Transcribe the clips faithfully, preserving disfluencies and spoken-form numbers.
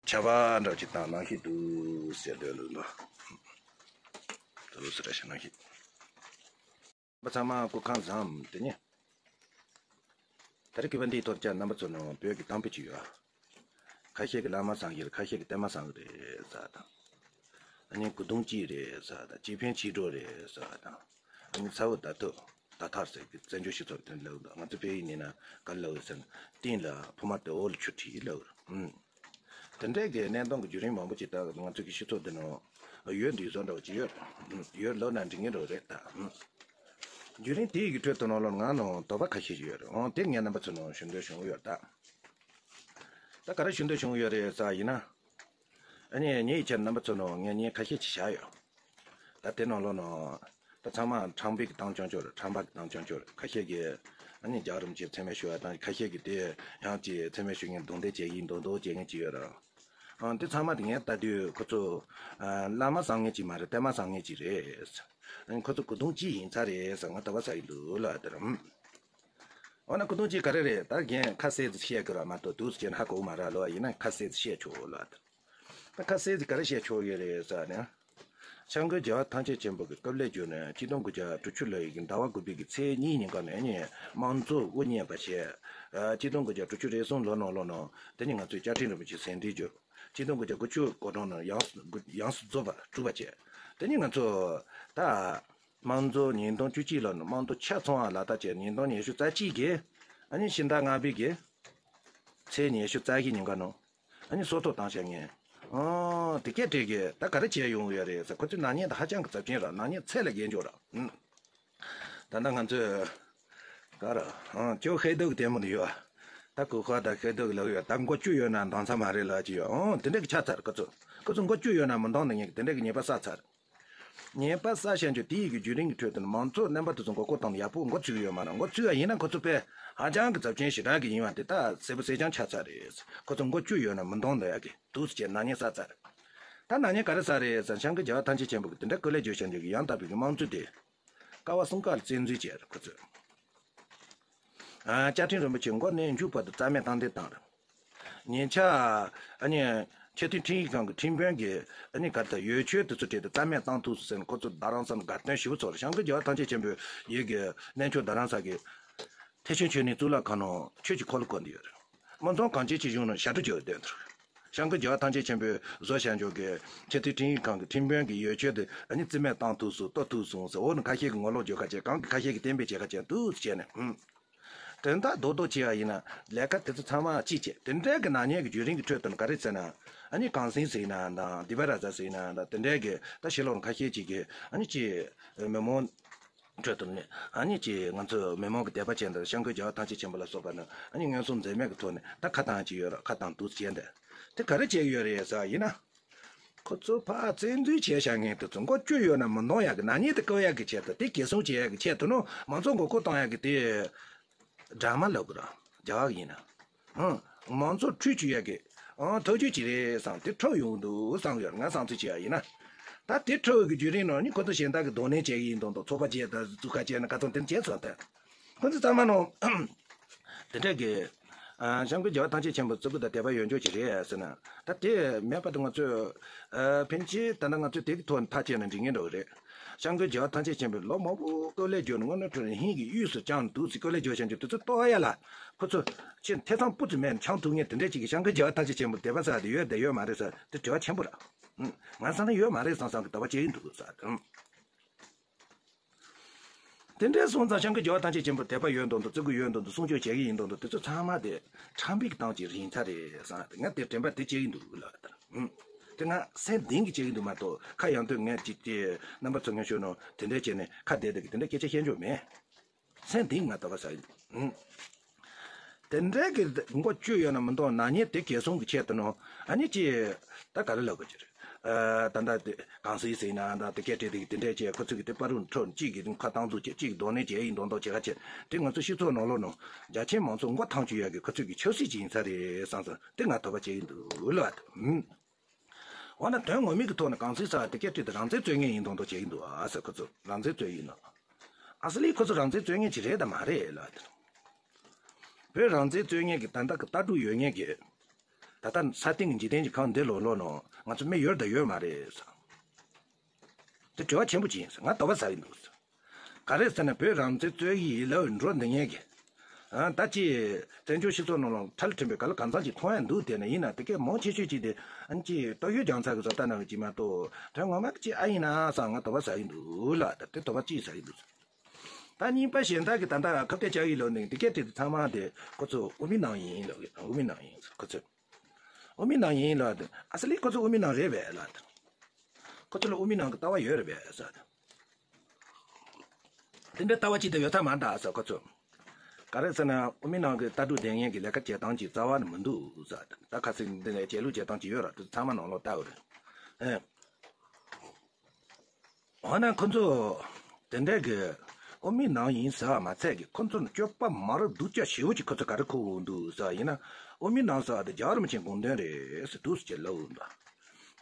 ཆར་པ་འདྲ་ཅིག་བཏང་གནང་ཤིག་འདུག་ཟེར་འདོད་འདུག་འདུག་ཟེར་ར་ཞིག་གནང་ཤིག། པ་ཚང་མ་སྐུ་ཁམས་བཟང་། དེ་ནས་ད་རེས་སྐུད་པ་འདིའི་ཐོག་ཅག་རྣམ་པ་ཚོ་ནང་བོད་ཀྱི་གཏམ་དཔེ་ཅིག་ཡོད། ཁ་ཤས་ཀྱིས་བླ་མ་བཟང་གི་རེད། ཁ་ཤས་ཀྱིས་བསྟན་མ་བཟང་གི་རེད་ཟེར་དང་། ཨ་ནི་སྐུ་གདུང་སྐྱིད་རེད་ཟེར་དང་། སྐྱིད་ཕན་སྐྱིད་གྲོགས་རེད་ཟེར་དང་། ཨ་ནི་ཚ་བོ་ད་ཐུ་ད་ཐར་ཟེར་གི་བཙན་བྱོལ་སྤྱི་ཚོགས་དེ་ལབ་དང་། ང་ཚོ་བོད་ཡིག་ནས་ན་ག་ལབ་ཟེར་ན། སྟེང་ལ་ཕུ་མ་དེ་འོག་ལ་ཆུ་ཁྲི་ལབ། ཨུམ། དེ་འདྲའི་གི་གནས་སྟངས་ཀྱི་བརྒྱུད་རིམ་མང་པོ་ཅིག་ད་ང་ཚོ་གི་སྤྱི་ཚོགས་འདི་ནང་ཡོད་འདུག་བཟོ་འདྲ་བོ་ཅིག་ཡོད། ཡོད་ལབ་ན་འགྲིག་ངེས་འདྲ་བོ་རེད་ད། བརྒྱུད་རིམ་དེའི་གི་ཁྲོད་དུ་ནང་ལོགས་ང་ནང་དོགས་པ་ཁ་ཤས་ཤིག་ཡོད་རེད། འོང་དེ་ངས་རྣམ་པ་ཚོ་ནང་ཞུ་འདོད་བྱུང་ཡོད་ད། ད་ག་རེ་ཞུ་འདོད་བྱུང་ཡོད་རེད་ཟེར་ཡིན་ན། ཨ་ནི་ངས་ཡིད་ཆེས་རྣམ་པ་ཚོ་ནང་ངས་བརྙན་ཁ་ཤས་ཅིག་བཞག་ཡོད། ད་དེ་ནང་ལོགས་ནང་ད་ཚང་མ་ཁྲང་པའི་གི་བཏང་ཆོག་ཆོག་རེད། ཁྲང་པ་གི་བཏང་ཆོག་ཆོག་རེད། ཁ་ཤས་ཀྱིས་ཨ་ནི་རྒྱལ་བ་རིན་པོ་ཆེ་མཚན་སྨད་ཞུ་བ་དང་། ཁ་ཤས་ཀྱིས་དེ་ཡང་ཅིག་མཚན་སྨད་ཞུ་མཁན་རྡུང་རྡེག་བྱེད་ཀྱིན་རྡུང་རྡེག་བྱེད་མཁན་ཅིག་ཡོད་རེད། ཨང་། དེ་ཚང་མ་དེ་ངས་ལྟ་དུས་ཁོ་ཚོ་ཨ་བླ་མ་བཟང་ངན་ཅིག་མ་རེད། བསྟན་མ་བཟང་ངན་ཅིག་རེད། ཨ་ནི་ཁོ་ཚོ་སྐུ་གདུང་སྐྱིད་ཡིན་ས་རེད་ཟེར་ང་དོགས་པ་ཟ་ཡི་འདུག་ལ་དེ་རེད། འོ་ན་སྐུ་གདུང་སྐྱིད་ག་རེ་རེད། ད་རྒན་ཁ་གསལ་ཙམ་བཤད་དགོས་ར་མ་གཏོགས་འདུག་སེ་བྱས་ན་ཧ་གོ་གི་མ་རེད་ལོ། ཡིན་ན་ཁ་གསལ་ཙམ་བཤད་ཆོག་ལ་དེ། ད་ཁ་གསལ་ཙམ་ག་རེ་བཤད་ཆོག་ཡོད་རེད་ཟེར་ན། སྐྱབས་མགོན་རྒྱལ་བ་ཐམས་ཅད་མཁྱེན་པ་གི་སྐབས་ལས་བརྒྱུད་ནས་ཆིག་སྟོང་དགུ་བརྒྱ་དྲུག་ཅུ་ལོའི་གི་ཟླ་བ་དགུ་པའི་གི་ཚེས་གཉིས་ཉིན་ཀ་ནས་ནི་དམངས་གཙོ་དབུ་བརྙེས་པ་བྱས། ཨ་ཆིག་སྟོང་དགུ་བརྒྱ་དྲུག་ཅུ་རེ་གསུམ་ལོ་ནང་ལོགས་ནང་དེ་ནི་ང་ཚོས་བཅའ་ཁྲིམས་རིན་པོ་ཆེ་ཟིན་བྲིས་བརྒྱབ། ཆིག་སྟོང་དགུ་བརྒྱ་དགུ་བཅུ་གོ་གྲངས་ནང་ཡོངས་སུ་ཡོངས་སུ་རྫོགས་པ་གྲུབ་པ་བྱས། དེ་ནི་ང་ཚོ་ད་དམངས་གཙོ་ཉིས་སྟོང་བཅུ་གཅིག་ལོ་ནས་དམངས་གཙོ་ཆ་ཚང་བ་ལག་བསྟར་བྱས། ཉིས་སྟོང་ཉི་ཤུ་རྩ་གཅིག་གི་ཨ་ནི་ཕྱི་ཟླ་ལྔ་པའི་གི་ཚེས་ཉི་ཤུ་རྩ་བཞི་ཉིན་ཀ་ནང་ཨ་ནི་སྲོག་ཐོག་བཏང་བཞག་མཁན། ཨང་། དེ་སྐད་བྲིས་གི་ད་ག་རེ་བྱས་ཡོང་ཡོད་རེད་ཟེར། ཁོ་ཚོའི་ནག་ཉེས་ད་ཧ་ཅང་གི་ཚབས་ཆེན་ར། ནག་ཉེས་ཚད་ལས་བརྒལ་འཇོག་ར། ཨང་། ད་ལྟ་ང་ཚོས་ག་ར་ཨང་ཅོ་ཤེས་རྟོགས་ལྡན་མོ་འདི་ཡོད། ད་གོ་ཁ་ད་ཤེས་རྟོགས་ལོག་ཡོད། ད་མགོ་བཅུ་ཡོད་ན་འདང་ས་མ་རེད་ལབ་ཀྱི་ཡོད། ཨང་། དེ་འདྲ་གི་ཆགས་ཚར། ཁོ་ཚོ་ཁོ་ཚོ་མགོ་བཅུ་ཡོད་ན་མི་འདང་ནི་ངས་དེ་འདྲ་གི་ཉེས་པ་བསགས་ཚར། ཉེས་པ་བསགས་བཞག་རྒྱུ་དེ་ཡི་གི་བརྒྱུད་རིམ་གྱི་ཁྲོད་དུ་ནི་མང་ཚོགས་རྣམ་པ་དེ་ཚོ་མགོ་སྐོར་བཏང་ནས་ཡག་པོ་མགོ་ཚོས་ཡོད་མ་རེད། མགོ་ཚོས་པ་ཡིན་ན་ཁོ་ཚོ་དཔེ་ཧ་ཅང་གི་ཚབས་ཆེན་ཞེ་དྲག་གི་ཡིན་པ་དེ་ད་གསལ་པོ་གསལ་རྐྱང་ཆགས་ཚར་རེད། ཁོ་ཚོ་མགོ་བཅུ་ཡོད་ན་མི་འདང་འདོད་ཡག་གི་འདུག་སེ་བྱས་ནག་ཉེས་བསགས་ཚར། ད་ནག་ཉེས་ག་རེ་བསགས་རེད་ཟེར། སྐྱབས་མགོན་རྒྱལ་བ་ཐམས་ཅད་མཁྱེན་པ་གི་དེ་འདྲ་སྐུ་ལས་བསྐྱོན་བཞག་རྒྱུ་གི་ཡང་དག་པའི་གི་དམངས་གཙོ་དེ་ཀ་བ་གསུམ་ཀ་ལ་བཙན་འཛུལ་བྱས་རེད་ཁོ་ཚོས། ཨ་བཅའ་ཁྲིམས་རིན་པོ་ཆེ་མགོ་ནས་མཇུག་བར་དུ་རྩ་མེད་བཏང་འདེད་བཏང་རེད། ཉེ་ཆར་ཨ་ནི་ཆེས་མཐོའི་ཁྲིམས་ཡིག་ཁང་གི་ཁྲིམས་དཔོན་གྱིས་ཨ་ནི་ག་ད་ཡོ་ཆོས་དེ་ཚོ་སྤྲད་དེ་རྩ་མེད་བཏང་ཐུབ་སོང་ཟེར་ནས་ཁོ་ཚོ་རྡ་རམ་ས་ལ་དགའ་སྟོན་ཞེ་པོ་ཚོགས་རེད། སྐྱབས་མགོན་རྒྱལ་བ་ཐམས་ཅད་མཁྱེན་པའི་ཡུལ་གྱི་གནས་མཆོག་རྡ་རམ་ས་གི་ཐེག་ཆེན་ཆོས་གླིང་གཙུག་ལག་ཁང་ནང་ཆོས་ཀྱི་འཁོར་ལོ་བསྐོར་འདི་ཡོད་རེད། དམངས་གཙོ་གངས་ཅན་གྱི་གཞུང་ནང་ཞབས་བྲོ་བརྗོད་དེ་འདུག་སྐྱབས་མགོན་རྒྱལ་བ་ཐམས་ཅད་མཁྱེན་པའི་བཟོ་བྱ་འཇོག་གི་ཆེས་མཐོའི་ཁྲིམས་ཡིག་ཁང་གི་ཁྲིམས་དཔོན་གྱི་ཡོ་ཆོས་དེ་ཨ་ནི་རྩིས་མེད་བཏང་ཐུབ་སོང་གཏོར་ཐུབ་སོང་ཟེར། འོ་ན་ཁ་ཤས་ཀྱི་ངོ་ལོག་བརྗོད་ཁ་བྱས། གང་གི་ཁ་ཤས་ཀྱི་གཏན་འབེབས་བྱེད་ཁ་བྱས་འདུག་བྱས་ནས། ཨུམ། དོན་དག་རྡོག་རྡོག་བྱས་པ་ཡིན་ན་ལས་ཀ་དེ་ཚོ་ཚང་མ་གཅིག་བྱས། དེ་འདྲའི་གི་ནག་ཉེས་ཀྱི་བརྒྱུད་རིམ་གྱི་ཁྲོད་དུ་ནི་ག་རེ་ཟེར་ན། ཨ་ནི་གངས་སེང་ཟེར་ན་དང་། སྡིག་པ་ར་ཛ་ཟེར་ན་དང་། དེ་འདྲའི་གི་ད་ཕྱི་ལོགས་ཁ་ཤས་ཅིག་གི་ཨ་ནི་ཅིག་མི་མང་ཁྲོད་དུ་ནི་ཨ་ནི་ཅིག་ང་ཚོ་མི་མང་གི་དད་པ་ཅན་དང་སྐྱབས་མགོན་རྒྱལ་བ་ཐམས་ཅད་མཁྱེན་པ་ལ་སོགས་པ་ནི་ཨ་ནི་ངན་སོང་འཛེམ་མེད་ཀྱི་ཐོག་ནས་ད་ཁ་བཏང་གི་ཡོད་རེད། ཁ་བཏང་འདུག་བྱས་འདི་དེ་ག་རེ་བྱས་ཡོད་རེད་ཟེར་ཡིན་ན། ཁོ་ཚོ་ཕར་བཙན་འཛུལ་བྱས་བཞག་མཁན་དེ་ཚོ་མགོ་བཅུ་ཡོད་ན་མི་འདང་ཡག་གི། ནག་ཉེས་དེ་བཀག་ཡག་གི་ཆེད་དུ། དེ་གེ་སྲུང་བྱེད་ཡག་གི་ཆེད་དུ་ནོ། མང་ཚོགས་མགོ་སྐོར་བཏང་ཡག་གི་དེ་ཌ་ར་མ་ལབ་དགོས་ར། རྒྱ་གར་གི་ཡིན་ན། ཨང་། མང་ཚོགས་ཁྲོས་བཅུག་ཡག་གི། ཨང་། ཐག་གཅོད་ཅིག་རེད་བསམ། དེ་འཁྲབ་ཡོང་འདུག་བསམ་ཡོད། ང་བསམ་ཚུལ་བྱས་ཡ་ཡིན་ན། ད་དེ་འཁྲབ་ཡོད་གི་བརྒྱུད་རིམ་ནང་ནི་ཁོ་ཚོ་གཞན་དག་གི་གདོང་ལེན་བྱེད་གི་ཡིན་མདོག་མདོག་ཚོགས་པ་བྱས་དང་འཛུགས་ཁ་བྱས་ན་ག་ཚོད་དེ་བྱས་སོང་ད། ཁོ་ཚོ་ཚང་མ་ནོ། དེ་འདྲ་གི། ཨ། སྐྱབས་མགོན་རྒྱལ་བ་ཐམས་ཅད་མཁྱེན་པ་བརྩི་བཀུར་དང་དད་པ་ཡོད་འཇོག་ཅིག་རེད་ཟེར་ན། ད་དེ་མེད་པ་དེ་ང་ཚོས། ཨ། ཕན་ཆད་ད་ལྟ་ང་ཚོས་དེ་གི་ཐོག་ནས་ཐག་བཅད་ན་འགྲིག་ངེས་འགྲོ་གི་རེད། སྐྱབས་མགོན་རྒྱལ་བ་ཐམས་ཅད་མཁྱེན་པས་ལོ་མང་པོ་སྐུ་ལས་བསྐྱོན་ནས་དངོས་གནས་དྲང་གནས་ཧིན་གྱི་དབུས་སུ་བཅངས་འདུག་ཟེར། སྐུ་ལས་བསྐྱོན་བཞག་རྒྱུ་དེ་ཚོ་རྟོགས་ཡ་ལ། ཁོ་ཚོ་ཆེས་ཐེ་ཚོམ་སྤུ་ཙམ་མེད་ནས་འཆང་ཐུབ་ངེས་དེ་འདྲ་ཅིག་གི་སྐྱབས་མགོན་རྒྱལ་བ་ཐམས་ཅད་མཁྱེན་པ་དད་པ་ཟེར་བ་དེ་ཡོད་དང་ཡོད་མ་རེད་ཟེར་དེ་དྲི་བ་ཆེན་པོ་རེད། ང་བསམ་ན་ཡོད་མ་རེད་བསམ་བསམ་གི་དད་པ་བྱེད་ཀྱི་འདུག་ཟེར། དེ་འདྲའི་སོང་ཙང་སྐྱབས་མགོན་རྒྱལ་བ་ཐམས་ཅད་མཁྱེན་པར་དད་པ་ཡོད་མདོག་མདོག་བརྩི་བཀུར་ཡོད་མདོག་མདོག་སྲུང་སྐྱོབ་བྱེད་ཀྱི་ཡིན་མདོག་མདོག་དེ་ཚོ་ཚང་མ་དེ་ཁྲམ་པའི་གི་སྟངས་ཀྱི་རིན་ཚ་རེད་བསམ། ང་དེ་དྲན་པ་དེ་སྐྱེ་གི་འདུག་ལ། ཨུམ། དེ་ང་སེམས་གཏིང་གི་སྐྱེ་གི་འདུག་མ་གཏོགས་ཁ་ཡང་དུ་ངས་ཅིག་དེ་རྣམ་པ་ཚོ་ངས་ཤོད་ནོ་དེ་འདྲ་བྱས་ནས་ཁ་བདེ་བདེ་གི་དེ་འདྲ་སྐད་ཆ་བཤད་འཇོག་མེད། སེམས་གཏིང་ང་དོགས་པ་ཟ་ཡི། ཨུམ། དེ་འདྲའི་གི་མགོ་བཅུ་ཡོད་ན་མི་འདང་། ནག་ཉེས་དེ་གེ་སྲུང་གི་ཆེད་དུ་ནོ། ཨ་ནི་ཅི། ད་ག་རེ་ལབ་དགོས་ཀྱི་རེད། ཨ། ད་ད་དེ་གངས་སེང་ཟེར་ན་ད་དེ་སྐད་བྲིས་དེ་གི་དེ་འདྲས་བྱས། ཁོ་ཚོ་གི་དེ་པ་རུ་འཕྲོ་གཅིག་གི་ཁ་བཏང་འཛུགས་བྱས། གཅིག་གདོང་ལེན་བྱས་ཡིན་མདོག་མདོག་བྱེད་ཁ་བྱས། དེ་ང་ཚོ་སྤྱི་ཚོགས་ནང་ལོགས་ནང་རྒྱ་ཆེན་མང་ཚོགས་མགོ་ཐང་ཆུ་ཡག་གི་ཁོ་ཚོ་གི་ཆབ་སྲིད་ཅིག་ཡིན་ས་རེད་བསམ་བསམ་དེ་ང་དོགས་པ་བྱེད་ཀྱི་འདུག་ལབ། ཨུམ། འོ་ན་དོན་ངོ་མའི་གི་ཐོག་ནས་གངས་སེང་ཟེར་བ་དེ་སྐད་བྲིས་དེ་རང་བཙན་རྩོད་མཁན་ཡིན་མདོག་མདོག་བྱེད་ཀྱི་འདུག་ཨ་ཟེར། ཁོ་ཚོ་རང་བཙན་རྩོད་ཡིན་ནོ། ཨ་སི་ལི་ཁོ་ཚོ་རང་བཙན་རྩོད་མཁན་ཅིག་རེད་དམ་མ་རེད་ལབ། བོད་རང་བཙན་རྩོད་མཁན་གྱི་ད་ལྟ་གི་ལྟ་གྲུབ་ཡོད་མཁན་གྱི་ ད་ལྟ་ས་སྟེང་གི་འཇིག་རྟེན་གྱི་ཁམས་འདི་ལོག་ལོག་ནང་ང་ཚོ་མི་ཡོད་དང་ཡོད་མ་རེད་ཟེར། དེ་དྲི་བ་ཆེན་པོ་ཅིག་ཡིན་ཟེར། ང་དོགས་པ་ཟ་གི་འདུག་ཟེར། ག་རེ་ཟེར་ན་བོད་རང་བཙན་རྩོད་ཡིག་ལབ་འགྲོ་འདི་ངེད་ཀྱི། ཨ་ད་ཅི་བཙན་བྱོལ་སྤྱི་ཚོགས་ནང་ལ་ཁྲལ་ཁྲིམས་པའི་ག་ལ་གང་འཚམ་ཅིག་མཐོང་ཡ་འདུག་དེ་ནས་ཡིན་ན་དེ་གས་མང་ཆེ་ཤོས་ཅིག་དེ་ཨ་ཅི་སྟོབས་ཤུགས་རྒྱང་ཚ་གི་བཟོ་ལྟ་གནང་བ་ཅིག་མ་གཏོགས་དོན་ངོ་མ་གི་ཅིག་ཨ་ཡིན་ན་བསམ་ང་དོགས་པ་ཟ་གི་འདུག་ལ། ད་དེ་དོགས་པ་ཅིག་ཟ་གི་འདུག་ཟེར། ད་གཉིས་པ་གཞན་དག་གི་ད་ལྟ་ཁ་གཏད་བཅག་ཡིག་ལབ་ནས་དེ་གས་དེ་ཚང་མ་དེ་ཁོ་ཚོ་དབུ་མའི་ནང་ཡིན་ལབ་གི། དབུ་མའི་ནང་ཡིན་ཁོ་ཚོ། དབུ་མའི་ནང་ཡིན་ལབ་དེ་ཨ་ས་ལི་ཁོ་ཚོ་དབུ་མའི་ནང་རེད་པས་ལབ་དེ། ཁོ་ཚོ་ལ་དབུ་མའི་ནང་གི་ལྟ་བ་ཡོད་རེད་པས་ཟེར་དེ། དེ་འདྲའི་ལྟ་བ་ཅིག་དང་ཡོད་ཐབས་མ་འདུག་ཟེར་ཁོ་ཚོ། ག་རེ་ཟེར་ན་དབུ་མའི་ནང་གི་ལྟ་གྲུབ་ལྡན་ངན་གྱི་ལས་ཀ་བྱེད་སྟངས་ཅིག་རྩ་བ་ནས་མི་འདུག་ཟེར། ད་ཁ་སང་འདི་ནས་བྱེད་ལུགས་བྱེད་སྟངས་ཅིག་ཡོད་ར། དེ་ཚང་མ་ནང་ལོགས་ལྟ་དགོས་རེད། ཨེ། འོ་ན་ཁོ་ཚོ་དེ་འདྲའི་གི་དབུ་མའི་ནང་ཡིན་ཟེར་བ་མ་ཚད་ཀྱི་ཁོ་ཚོ་ནི་སྤྱོད་པ་མ་རབས་སྡུག་ཅག་ཞེ་པོ་ཅིག་ཁོ་ཚོ་ག་རེ་འཁུར་འདུག་ཟེར་བ་ཡིན་ན། དབུ་མའི་ནང་ཟེར་བ་དེ་རྒྱལ་བ་རིན་པོ་ཆེའི་དགོངས་དོན་རེད་ཟེར་འདུག་ཟེར་ལབ་འདུག་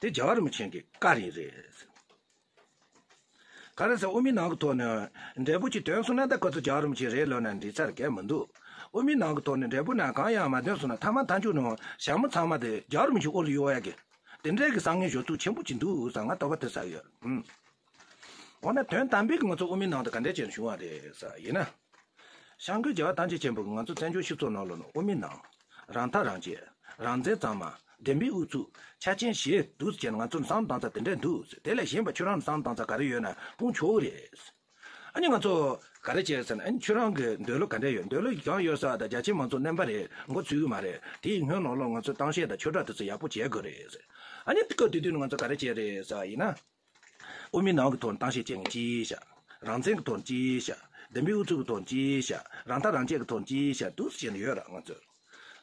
དེ་རྒྱལ་བ་རིན་པོ་ཆེ་གི་བཀའ་རེད་རེད་ཟེར། ག་རེ་ཟེར། དབུ་མའི་ནང་གི་ཐོག་ནས་འབྲས་བུ་ཅིག་ཐོན་སོང་ན་ད་ཁོ་ཚོ་རྒྱལ་བ་རིན་པོ་ཆེ་རེད་ལབ་ན་འགྲིག་ས་རེད་གས་མི་འདུག་དབུ་མའི་ནང་གི་ཐོག་ནས་འབྲས་བུ་ན་གང་ཡང་མ་ཐོན་སོང་ན་མཐའ་མ་མཐའ་མཇུག་ནང་ཞྭ་མོ་ཚང་མ་དེ་རྒྱལ་བ་རིན་པོ་ཆེ་དབུ་ལ་གཡུག་ཡ་གི་དེ་འདྲའི་གི་བསམ་ངན་ཞུགས་ཚུལ་ཆེན་པོ་ཅིག་འདུག་ཟེར་ང་དོགས་པ་དེ་ཟ་ཡོད། ཨུམ། འོ་ན་དོན་དམ་པའི་གི་ང་ཚོ་དབུ་མའི་ནང་དུ་ག་འདྲའི་ཅན་བྱུང་བ་རེད་ཟེར་ཡིན་ན། སྐྱབས་མགོན་རྒྱལ་བ་ཐམས་ཅད་མཁྱེན་པ་གིས་ང་ཚོ་བཙན་བྱོལ་སྤྱི་ཚོགས་ནང་ལོགས་ནས་དབུ་མའི་ནང་། རང་ཐག་རང་བཅད། རང་བཙན་གཙང་མ། བདེན་པའི་ཨུ་ཚུགས། ཆ་རྐྱེན་བཞི་འདུག་ཟེར་ནས་ང་ཚོར་བསམ་བཏང་ས་དེ་འདྲས་འདུག་ཟེར། དེ་ལས་གཞན་པ་ཁྱོད་རང་བསམ་བཏང་ས་ག་རེ་ཡོད་ན་སྤུངས་ཆོག་གི་རེད། ཨ་ནི་ང་ཚོ་ག་རེ་བྱས་ཟེར་ན། ཨ་ནི་ཁྱོད་རང་གི་འདོད་བློ་ག་འདྲས་ཡོད། འདོད་བློ་གང་ཡོད་ཟེར་བ་དང་རྒྱ་ཆེ་མང་ཚོགས་སྣོན་པ་རེད། མགོ་ཚོས་གི་མ་རེད། དེའི་སྔོན་ནང་ལོགས་ང་ཚོས་གཏམ་བཤད་དང་ཆོས་གྲགས་དེ་ཚོ་ཡག་པོ་བྱེད་དགོས་རེད་ཟེར། ཨ་ནི་སྐབས་དེ་དུས་ནས་ང་ཚོ་ག་རེ་བྱས་རེད་ཟེར་བ་ཡིན་ན། དབུ་མའི་ནང་གི་ཐོག་ནས་གཏམ་བཤད་བྱེད་མཁན་གཅིག་བཞག་རང་བཙན་གྱི་ཐོག་ནས་གཅིག་བཞག་བདེན་པའི་ཨུ་ཚུགས་ཀྱི་ཐོག་ནས་གཅིག་བཞག་རང་ཐག་རང་བཅད་ཀྱི་ཐོག་ནས་གཅིག་བཞག་འདུག་སེ་བྱས་ནས་ཡོད་ར། ང་ཚོས་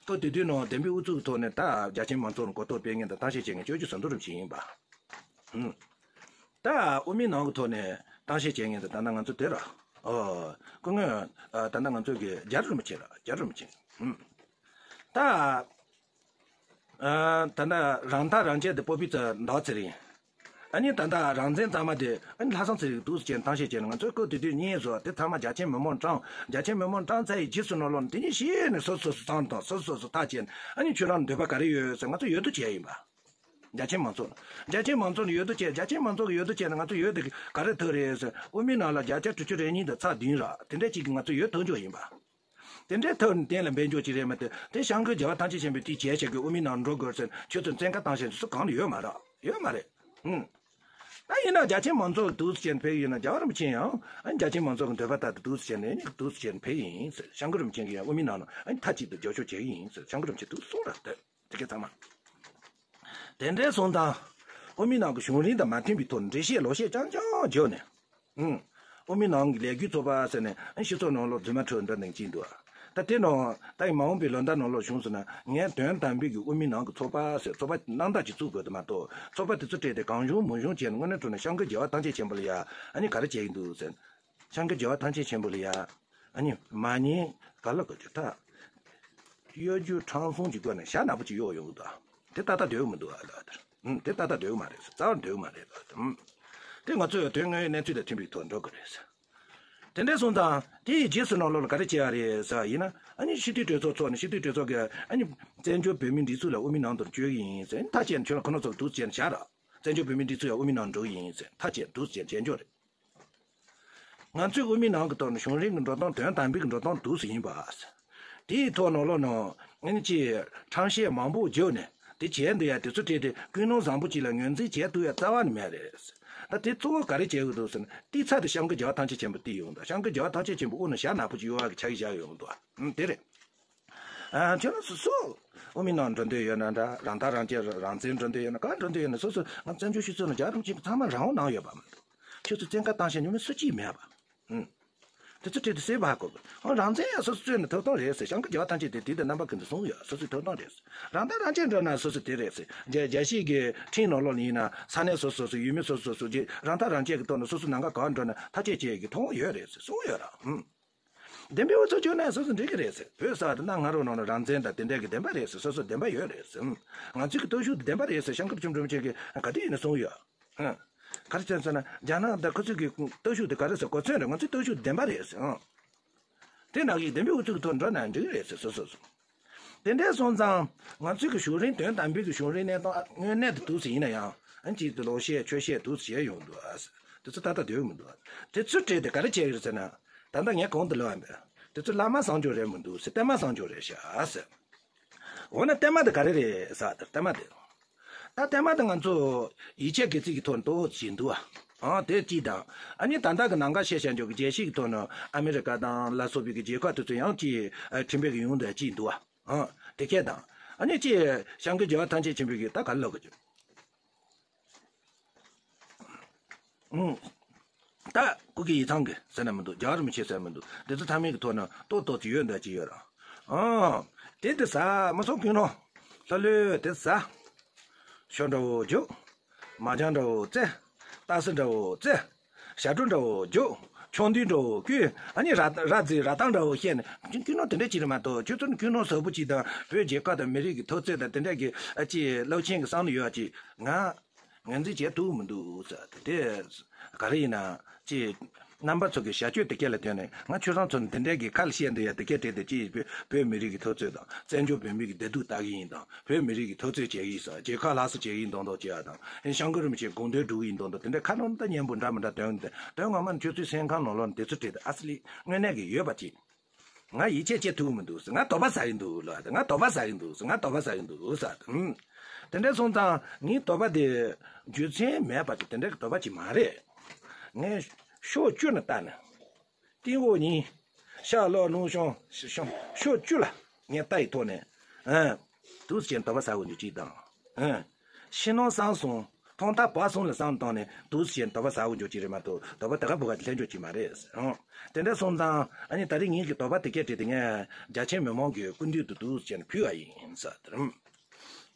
སྐབས་དེ་དུས་ནང་བདེན་པའི་ཨུ་ཚུགས་ཀྱི་ཐོག་ནས་ད་རྒྱ་ཆེན་མང་ཚོགས་ལ་གོ་རྟོགས་སྤེལ་མཁན་དང་གཏམ་བཤད་བྱེད་མཁན་ཅོ་ཅོ་ཟམ་གདོང་རིན་པོ་ཆེ་ཡིན་པ། ཧུམ། ད་དབུ་མའི་ནང་གི་ཐོག་ནས་གཏམ་བཤད་བྱེད་མཁན་དེ་ད་ལྟ་ང་ཚོ་དེ་ར། ཨོ། སྐུ་ངོ་ད་ལྟ་ང་ཚོ་གི་རྒྱ་རི་རིན་པོ་ཆེ་ར། རྒྱ་རི་རིན་པོ་ཆེ། ཧུམ། ད། ཨ། ད་ལྟ་རང་ཐག་རང་བཅད་དེ་སྤོབས་པའི་རྩ་འདག་ཚེ་རིང་། ཨ་ནི་ད་ལྟ་རང་བཙན་གཙང་མ་དེ་ཨ་ནི་ལྷག་བསམ་ཚེ་རིང་འདུག་སེ་བྱས་ནས་གཏམ་བཤད་བྱས་ནས་ང་ཚོས་སྐབས་དེ་དུས་རྙེད་སོང་། དེ་ཚང་མ་རྒྱ་ཆེན་མི་མང་དྲངས། རྒྱ་ཆེན་མི་མང་དྲངས་ཚར་ཡི་རྗེས་སུ་ནང་ལོགས་ནས་དེ་ཉིད་ཤེས་ནས་སོ་སོ་སོ་བསམ་དང་སོ་སོ་སོ་ཐག་བཅད་ནས། ཨ་ནི་ཁྱོད་རང་འདོད་པ་ག་རེ་ཡོད་ཟེར་ང་ཚོ་ཡོད་དོ་བྱས་ཡིན་པ། རྒྱ་ཆེན་མང་ཚོགས་རྒྱ་ཆེན་མང་ཚོགས་ནས་ཡོད་དོ་བྱས། རྒྱ་ཆེན་མང་ཚོགས་ཀྱི་ཡོད་དོ་བྱས་ནས་ང་ཚོ་ཡོད་དེ་ག་རེ་ཐོབ་རེད་ཟེར། དབུ་མའི་ནང་ལ་བརྒྱ་ཆ་དྲུག་ཅུ་རེ་གཉིས་དང་ཚེག་བདུན་ར། དེ་འདྲ་ཅིག་གིས་ང་ཚོ་ཡོད་ཐོབ་འཇོག་ཡིན་པ། དེ་འདྲའི་ཐོག་ནས་གཏན་ལ་འབེབས་འཇོག་ཅིག་རེད་མ་གཏོགས། དེ་སྐྱབས་མགོན་རྒྱལ་བ་ཐམས་ཅད་མཁྱེན་པས་དེ་བྱས་བྱས་ཀྱི་དབུ་མའི་ནང་འགྲོ་དགོས་ཟེར་ཁྱོད་ཚོས་བཙན་བཀའ་བཏང་བཞིན་སུ་གང་ལ་ཡོད་མ་རེད། ཡོད་མ་རེད། ཧུམ། ད་ཡིན་ན་རྒྱ་ཆེན་མང་ཚོགས་འདུག་སེ་བྱས་ནས་ཕེབས་ཡིན་ན་རྒྱལ་བ་རིན་པོ་ཆེ་ཡང་ཨ་ནི་རྒྱ་ཆེན་མང་ཚོགས་ཀྱི་འདོད་པ་ལྟར་དུ་འདུག་སེ་བྱས་ནས་ཨ་ནི་འདུག་སེ་བྱས་ནས་ཕེབས་ཡིན་ཟེར། སྐྱབས་མགོན་རིན་པོ་ཆེ་གིས་ཡང་དབུ་མའི་ནང་ལ་ཨ་ནི་མཐའ་གཅིག་ཏུ་རྒྱབ་སྐྱོར་བྱེད་ཀྱི་ཡིན་ཟེར་སྐྱབས་མགོན་རིན་པོ་ཆེ་འདུག་གསུངས་ར། དེ་དེ་གས་ཚང་མ། དེ་འདྲའི་སོང་ཙང་། དབུ་མའི་ནང་གི་བྱུང་རིམ་དང་མ་མཐུན་པའི་ཐོག་ནས་འགྲེལ་བཤད་ལོག་བཤད་རྐྱང་རྐྱང་བརྗོད་ནས། ཨང་། དབུ་མའི་ནང་གི་ལས་འགུལ་ཚོགས་པ་ཟེར་ནས་ཨ་སྤྱི་ཚོགས་ནང་ལོགས་རྫུན་མ་འཁྲབ་འགྲོ་གནང་གི་འདུག་ད་དེ་ནང་ད་ཡིན་མ་འོངས་པའི་ལོ་ཟླ་ནང་ལོགས་བྱུང་སོང་ན་ངས་དོན་དམ་པའི་གི་དབུ་མའི་ནང་གི་ཚོགས་པ་ཟེར་ཚོགས་པ་རྣམ་དག་ཅིག་བཙུགས་དགོས་དེ་མ་གཏོགས། ཚོགས་པ་དེ་ཚོ་སྤྲད་དེ་གང་བྱུང་མང་བྱུང་བྱས་ནས་དངོས་གནས་དྲང་གནས་སྐྱབས་མགོན་རྒྱལ་བ་ཐམས་ཅད་མཁྱེན་པ་ལ་ཡ་ཨ་ནི་ག་རེ་བྱས་ཡིན་འདུག་ཟེར། སྐྱབས་མགོན་རྒྱལ་བ་ཐམས་ཅད་མཁྱེན་པ་ལ་ཡ། ཨ་ནི་མ་ཉེས་ག་ལ་ག་ཅི་ད། གཡོ་སྒྱུ་ཁྲམ་གསུམ་གྱི་སྒོ་ནས་ཞྭ་ནག་པོ་ཅིག་གཡོག་ཡོང་གི་འདུག་དེ་ཏག་ཏག་འགྲིག་གི་མི་འདུག་ཨ་ལ། ཨུམ། དེ་ཏག་ཏག་འགྲིག་གི་མ་རེད། རྩ་བ་འགྲིག་གི་མ་རེད་ལ། ཨུམ། དེ་ང་ཚོས་དོན་དངོས་གནས་ཚུལ་དང་མཐུན་པའི་ཐོག་འགྲོ་དགོས་རེད། དེ་འདྲ་སོང་ཙང་དེའི་རྗེས་སུ་ནང་ལོགས་ལ་ག་རེ་བྱས་པ་རེད་ཟེར་བ་ཡིན་ན། ཨ་ནི་སྤྱི་འཐུས་གྲོས་ཚོགས་ཚོགས་ནས་སྤྱི་འཐུས་གྲོས་ཚོགས་ཀྱིས་ཨ་ནི་བཙན་བྱོལ་བོད་མིའི་སྒྲིག་འཛུགས་ལ་དབུ་མའི་ནང་དུ་བསྐྱོད་ཀྱི་ཡིན་ཟེར། མཐའ་དཔྱད་ནས་ཁྱོད་རང་ཁོ་ན་ཚོ་འདུག་སེ་བྱས་ནས་བཞག་ར། བཙན་བྱོལ་བོད་མིའི་སྒྲིག་འཛུགས་ཡང་དབུ་མའི་ནང་འགྲོ་གི་ཡིན་ཟེར། མཐའ་དཔྱད་འདུག་སེ་བྱས་ནས་བྱས་འཇོག་རེད། ང་ཚོས་དབུ་མའི་ནང་གི་ཐོག་ནས་བྱུང་རིམ་གྱི་འགྲོ་སྟངས་དོན་དམ་པའི་གི་འགྲོ་སྟངས་འདུག་སེ་ཡིན་པ། དེའི་ཐོག་ནང་ལོགས་ནང་ཨ་ནི་ཅིག་ཁྲམ་བཤད་མང་པོ་བརྗོད་ནས་དེ་བྱས་འདུག་ཡ་དེ་ཚོ་བྲིས་ཏེ་ཀུན་སློང་བཟང་པོ་ཅིག་ལ་ངོས་འཛིན་བྱས་ཐུབ་ཡ་རྩ་བ་ནས་མེད་རེད། ད་དེ་གཙོ་བོ་ག་རེ་བྱེད་དགོས་འདུག་ཟེར་ན། ཏིག་ཚ་དེ་སྐྱབས་མགོན་རྒྱལ་བ་ཐམས་ཅད་མཁྱེན་པ་ཏིག་ཡོང་དང་། སྐྱབས་མགོན་རྒྱལ་བ་ཐམས་ཅད་མཁྱེན་པ་དབུ་ནས་ཞྭ་ནག་པོ་ཅིག་གཡོ་བ་གི་ཆ་གི་བཞག་ཡོང་འདུག་ཨ། དེ་རེད། ཨ། ཁྱོད་རང་སོ་སོ། དབུ་མའི་ནང་འགྲོ་འདོད་ཡོད་ན་འདྲ། རང་ཐག་རང་བཅད་རང་བཙན་འགྲོ་འདོད་ཡོད་ན་གང་འགྲོ་འདོད་ཡོད་ན། སོ་སོ་ང་བཙན་བྱོལ་སྤྱི་ཚོགས་ནང་རྒྱལ་རིམ་ཅན་གྱི་ཚང་མ་རང་དབང་གནང་ཡོད་པ་མ་གཏོགས། ཁྱོད་ཚོ་བཙན་བཀའ་བཏང་བཞིན་ཉོ་མི་སུ་གཅིག་མེད་པ། ཨུམ། དེ་ཚོ་བྲིས་ཏེ་སེལ་བ་གོ། ཨ། རང་བཙན་ཡང་སོ་སོ་རྩོད་ནས་ཐོབ་ཐང་རེད་ཟེར། སྐྱབས་མགོན་རྒྱལ་བ་ཐམས་ཅད་དེ་དུས་དང་རྣམ་པ་ཀུན་ཏུ་གསུངས་ཡོད། སོ་སོའི་ཐོབ་ཐང་རེད་ཟེར། རང་ཐག་རང་བཅད་འགྲོ་ན་སོ་སོ་དེ་རེད་ཟེར། རྒྱ་རྒྱལ་སྤྱིའི་གི་ཁྲིམས་ནང་ལོགས་ནས་ཡིན་ན་ས་གནས་སོ་སོ་སོ་ཡུལ་མི་སོ་སོ་སོ་སོ་ཀྱིས་རང་ཐག་རང་བཅད་ཀྱི་ཐོག་ནས་སོ་སོ་ནམ་མཁའ་གང་འགྲོ་ན་ཐག་གཅོད་བྱེད་ཡ་གི་ཐོབ་དབང་ཡོད་རེད་ཟེར་གསུངས་ཡོད་ར། ཨུམ། བདེན་པའི་ཨུ་ཚུགས་བརྗོད་ན་སོ་སོ་འགྲིག་གི་རེད་ཟེར། བོད་ཟེར་བ་དེ་གནའ་སྔ་རོལ་ནང་ལ་རང་བཙན་དང་དེ་འདྲ་གི་བདེན་པ་རེད་ཟེར། སོ་སོ་བདེན་པ་ཡོད་རེད་ཟེར། ཨུམ། ང་ཚོའི་གི་སྟོབས་ཤུགས་དེ་བདེན་པ་རེད་ཟེར་སྐྱབས་མགོན་ཆེན་པོ་རིན་པོ་ཆེ་གིས་ག་དུས་ཡིན་ན་གསུངས་ཡོད། ཨུམ། ག་རེ་བྱས་ཟེར་ན་རྒྱ་ནག་དང་ཁོ་ཚོའི་གི་སྟོབས་ཤུགས་དེ་ག་རེ་ཟེར་གོ་མཚོན་རེད། ང་ཚོའི་སྟོབས་ཤུགས་བདེན་པ་རེད་ཟེར། ཨུམ། དེ་ནང་གི་བདེན་པའི་ཨུ་ཚུགས་ཐོག་འགྲོ་ན་འགྲིག་གི་རེད་ཟེར། སོ་སོ་སོ། དེ་འདྲ་སོང་ཙང་ང་ཚོའི་གི་བྱུང་རིམ། དོན་དམ་པའི་གི་བྱུང་རིམ་གནས་སྟངས་དངོས་གནས་དེ་འདུག་ཟེར་ཡིན་ན་ཡང་ཨ་ཅིག་ཏུ་ལོག་བཤད་ཆོས་བཤད་འདུག་ཟེར་ཡོང་འདུག་ཨ། དེ་ཚོ་ད་ལྟ་སྡོད་མི་འདུག་དེ་ཚོའི་གྲས་དེ་ག་རེ་བྱས་ཡོད་ཟེར་ན། ད་ལྟ་ངས་གོང་དུ་ལབ་པ་འདི། དེ་ཚོ་བླ་མ་བཟང་སྤྱོད་རེད་མི་འདུག་ཟེར། བསྟན་མ་བཟང་སྤྱོད་རེད་ཤག་ཟེར། འོ་ན་བསྟན་མ་དེ་ག་རེ་རེད་ཟེར། བསྟན་མ་དེ། ད་བསྟན་མ་དེ་ང་ཚོ་ཡིད་ཆེས་དགེ་ཚིག་གི་ཐོག་ནས་ཏོག་ཙམ་འདུག་ཨ། ཨང་། དེ་གཅིག་དང་། ཨ་ནི་ད་ལྟ་གི་ནང་ཁ་བཤད་བྱ་འཇོག་གི་རྒྱལ་སྤྱི་གི་ཐོག་ནས་ཨ་མི་རི་ཀ་དང་ལ་སོགས་པའི་གི་རྒྱལ་ཁབ་དེ་ཚོ་ཡང་ཅིག་ཁྲིམས་འབེབས་ཀྱི་ཡོང་དུ་གཅིག་འདུག་ཨ། ཨང་། དེ་སྐད་དང་། ཨ་ནི་ཅིག་སྐྱབས་མགོན་རྒྱལ་བ་ཐམས་ཅད་མཁྱེན་པའི་གི་ད་ག་ལ་གི། ཨང་། ད་སྐུ་སྒེར་ཡིག་ཚང་གི་ཟེར་ན་མི་འདུག་རྒྱལ་བ་རིན་པོ་ཆེ་ཟེར་ན་མི་འདུག་དེ་ཚོ་ཚང་མའི་གི་ཐོག་ནས་ཏོག་ཏོག་ཅིག་ཡོད་འདྲ་ཅིག་ཡོད་ར། ཨང་། དེ་དེ་ཟ་མ་སོང་ཀུན་སློང་། ལྷ་ལུས་དེ་ཟ། ཞོ་འདྲ་བོ་རྒྱུག་མ་ཅང་འདྲ་བོ་རྩེ། སྟག་གཟིག་འདྲ་བོ་རྩེ། ཞབས་བྲོ་འདྲ་བོ་རྒྱུག་ཆང་འཐུང་འདྲ་བོ་བསྐུལ། ཨ་ནི་ར་ར་རྫི་ར་ཐང་འདྲ་བོ་བཤད་ནས་ཀུན་སློང་དེ་འདྲ་ཅིག་རེད་མ་གཏོགས། ཁྱོད་ཚོ་ནི་ཀུན་སློང་ཟབ་པོ་ཅིག་དང་། བོད་རྒྱལ་ཁབ་དང་མི་རིགས་ཀྱི་འཐབ་རྩོད་དང་དེ་འདྲ་གི་ཨ་ཅིག་རླབས་ཆེན་གྱི་བསམ་བློ་ཡོད་ཅིག་ང་ངོས་འཛིན་བྱེད་ཐུབ་མི་འདུག་ཟེར། དེ་ག་རེ་ཡིན་ན་ཅེས། རྣམ་པ་ཚོ་གི་བྱ་སྤྱོད་དེ་སྐད་ལ་བསྟུན་ནས། ང་ཁྱོད་རང་ཚོ་ནི་དེ་འདྲའི་གི་ཁ་ལ་བཤད་འདི་ཡ་དེ་སྐད་བྲིས་ཏེ་ཅེས། བོད་བོད་མི་རིགས་ཀྱི་འཐབ་རྩོད་དང་། བཙན་བྱོལ་བོད་མི་གི་བདེ་སྡུག་ལྟ་གི་ཡིན་དང་། བོད་མི་རིགས་ཀྱི་འཐབ་རྩོད་བྱེད་ཀྱི་ཡིན་ཟེར། རྒྱལ་ཁབ་སླར་གསོ་བྱེད་ཀྱི་ཡིན་མདོག་མདོག་བྱེད་ཡ་དང་། ཨེ་སྐྱབས་མགོན་རིན་པོ་ཆེ་དགོངས་དོན་སྒྲུབ་ཀྱི་ཡིན་མདོག་མདོག་དེ་འདྲའི་ཁ་ནང་ད་སྙན་པོ་འདྲ་མི་འདྲ་བཏོན་ཏེ། དོན་ངོ་མ་ནི་ཁྱོད་ཚོའི་སེམས་ཁམས་ནང་ལོགས་ནས་དེ་ཚོ་བྲིས་ཏེ། ཨ་སི་ལི་དངོས་གནས་ཀྱི་ཡོད་པ་ཅིག་ང་ཡིད་ཆེས་བྱེད་ཐུབ་མི་འདུག་ང་དོགས་པ་ཟ་གི་འདུག་ལ། ང་དོགས་པ་ཟ་གི་འདུག་ང་དོགས་པ་ཟ་གི་འདུག་ཟེར། ཨུམ། དེ་འདྲ་སོང་ཙང་ངའི་དོགས་པ་དེ་རྒྱུ་མཚན་མེད་པ་ཅིག་དེ་འདྲ་གི་དོགས་པ་ཅིག་མ་རེད། ངས་ཕྱོགས་བཅུ་ནས་བལྟས་ནས། སྟེང་འོག་གཉིས། ཤར་ལྷོ་ནུབ་བྱང་ཕྱོགས་བཅུ་ལ་ངས་ལྟ་ཡི་ཐོག་ནས། ཨ། འདུག་སེ་བྱས་དོགས་པ་ཟ་དགོས་རྒྱུ་ཅིག་དང་། ཨ། ཕྱི་ནང་གསང་གསུམ། ཐོག་མཐའ་བར་གསུམ་ལ་བསམ་བློ་བཏང་ནས་འདུག་སེ་བྱས་དོགས་པ་ཟ་དགོས་རྒྱུ་ཅིག་རེད་མ་གཏོགས། དོགས་པ་དེ་ག་བུ་ག་དེ་ལྷན་འཇོག་ཅིག་མ་རེད། ཨང་། དེ་འདྲ་སོང་ཙང་ཨ་ནི་ད་རེས་ངེད་ཀྱི་དོགས་པ་དེ་སྐད་བྲིས་ཏེ་ངས་རྒྱ་ཆེན་མི་མང་གི་སྐུ་མདུན་དུ་འདུག་སེ་བྱས་ནས་ཕུལ་བ་ཡིན་ཟེར།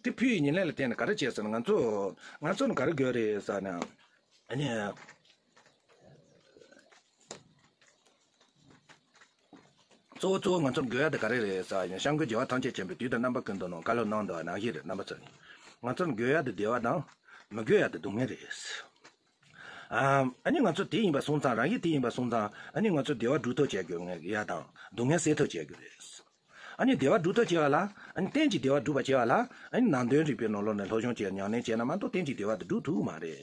དེ་ཕུལ་བའི་ཉིན་ལས་ལ་བརྟེན་ནས་ག་རེ་བྱས་ཟེར་ན། ང་ཚོ་ང་ཚོ་ནི་ག་རེ་དགོས་རེད་ཟེར་ན། ཨ་ནི། གཙོ་བོ་གཙོ་བོ་ང་ཚོར་དགོས་ཡ་དེ་ག་རེ་རེད་ཟེར་ཡིན་ན། སྐྱབས་མགོན་རྒྱལ་བ་ཐམས་ཅད་མཁྱེན་པས་དུས་དང་རྣམ་པ་ཀུན་ཏུ་ནང་བཀའ་སློབ་གནང་འདུག་པ་ནང་བཞིན་རེད། རྣམ་པ་ཚོ་ནི། ང་ཚོར་དགོས་ཡ་དེ་བདེ་བ་དང་། མི་དགོས་ཡ་དེ་སྡུག་བསྔལ་རེད། ཨ་ཨ་ནི་ང་ཚོ་དེ་ཡིན་པ་སོང་ཙང་། རང་བཞིན་དེ་ཡིན་པ་སོང་ཙང་། ཨ་ནི་ང་ཚོ་བདེ་བ་སྒྲུབ་ཐབས་བྱེད་དགོས་ཡ་དང་སྡུག་བསྔལ་སེལ་ཐབས་བྱེད་དགོས་རེད། ཨ་ནི་བདེ་བ་སྒྲུབ་ཐབས་བྱེད་པ་ལ། ཨ་ནི་གཏན་གྱི་བདེ་བ་སྒྲུབ་པར་བྱེད་པ་ལ། ཨ་ནི་ནང་དོན་རིག་པའི་ནང་ལོགས་ནས་སློབ་སྦྱོང་བྱས་ཉམས་ལེན་བྱས་ན་མ་གཏོགས་གཏན་གྱི་བདེ་བ་དེ་སྒྲུབ་ཐུབ་མ་རེད།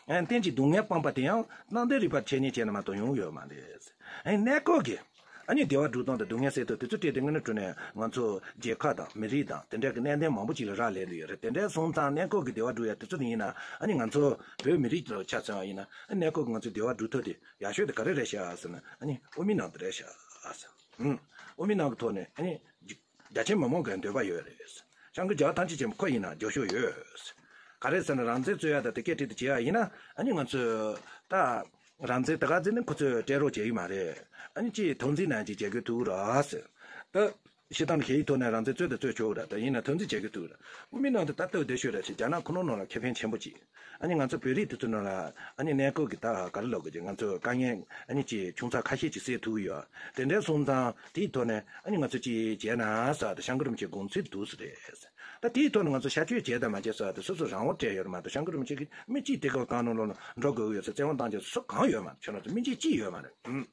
ཨ་ནི་གཏན་གྱི་སྡུག་བསྔལ་སྤངས་པ་དེ་ཡང་ནང་དོན་རིག་པར་འཆད་ཉན་བྱས་ན་མ་གཏོགས་ཡོང་ཡོད་མ་རེད། ཨ་ནི་གནས་སྐབས་ཀྱི་ཨ་ནི་བདེ་བ་སྒྲུབ་སྟངས་དང་སྡུག་བསྔལ་སེལ་ཐབས་དེ་ཚོ་སྤྲད་དེ། དངོས་གནས་དྲང་གནས་ང་ཚོ་རྒྱལ་ཁབ་དང་མི་རིགས་དང་དེ་འདྲ་གི་གནད་དོན་མང་པོ་ཅིག་ལ་རག་ལས་འདུག་ཡོད་རེད། དེ་འདྲ་སོང་ཙང་གནས་སྐབས་ཀྱི་བདེ་བ་སྒྲུབ་ཡ་དེ་ཚོ་ནི་ཡིན་ན། ཨ་ནི་ང་ཚོ་བོད་མི་རིགས་ལ་ཆ་མཚོན་པ་ཡིན་ན། ཨ་ནི་གནས་སྐབས་ཀྱི་ང་ཚོའི་བདེ་བ་སྒྲུབ་ཐབས་དེ་ཡག་ཤོས་དེ་ག་རེ་རེད་ཤག་ཟེར་ན། ཨ་ནི་དབུ་མའི་ལམ་དེ་རེད་ཤག་ཟེར། ཨུམ། དབུ་མའི་ལམ་གྱི་ཐོག་ནས་ཨ་ནི་རྒྱ་ཆེན་མི་མང་གི་འདོད་པ་ཡོད་རེད། སྐྱབས་མགོན་རྒྱལ་བ་ཐམས་ཅད་མཁྱེན་པ་ཁོ་ཡིན་ན་རྒྱབ་སྐྱོར་ཡོད། ག་རེ་ཟེར་ན། རང་བཙན་རྩོད་ཡ་དང་དེ་སྐད་བྲིས་ཏེ་བྱེད་ཡ་ཡིན་ན། ཨ་ནི་ང་ཚོས་ད་རང་བཙན་དེ་ག་ཚོད་ནི་ཁོ་ཚོས་སྤྲད་རོགས་བྱེད་ཀྱི་མ་རེད། ཨ་ནི་ཅིག་འཐབ་འཛིང་ནང་ཅིག་བྱེད་དགོས་ཐུག་ར་ཟེར། ད་སྤྱིར་བཏང་གི་ཡིག་ཐོག་ནས་རང་བཙན་རྩོད་དང་རྩོད་ཆོག་ར། ད་ཡིན་ན་འཐབ་འཛིང་བྱེད་དགོས་ཐུག་ར། དབུ་མའི་ལམ་དེ་ད་ལྟ་བདེ་ཤོས་ར་ཞིག་རྒྱ་ནག་ཁོ་ནང་ནང་ལ་ཁེ་ཕན་ཆེན་པོ་ཅིག་ཨ་ནི་ང་ཚོ་བོད་རིགས་དེ་ཚོ་ནང་ལ་ཨ་ནི་གནས་སྐབས་ཀྱི་ད་ག་རེ་ལབ་དགོས་ཀྱི། ང་ཚོ་དཀའ་ངལ་ཨ་ནི་ཅིག་ཆུང་ཙག་ཁ་ཤས་ཅིག་སེལ་ཐུབ་ཀྱི་ཡོད། དེ་འདྲ་སོང་ཙང་དེའི་ཐོག་ནས་ཨ་ནི་ང་ཚོ་ཅིག་བྱས་ན་ཟེར་ཏེ་སྐྱབས་མགོན་རིན་པོ་ཆེའི་དགོངས་ཚུལ་འདུག་ཟེར་རེད། ད་དེའི་ཐོག་ནས་ང་ཚོ་ཤར་བསྐྱོད་བྱས་དང་མ་བྱས་ཟེར་ཏེ་སོ་སོ་རང་དབང་སྤྲད་ཡོད་རེད་མ་གཏོགས། སྐྱབས་མགོན་རིན་པོ་ཆེ་གིས་མི་གཅིག་དེ་ག་གང་ནང་ལོགས་ནས་འགྲོ་དགོས་ཀྱི་ཡོད་ཟེར་བཙན་དབང་བཏང་རྒྱུ་སུ་གང་ཡོད་མ་རེད། ཁྱོད་རང་ཚོ་མི་གཅིག་གཅིག་ཡོད་མ་རེད། ཨུམ།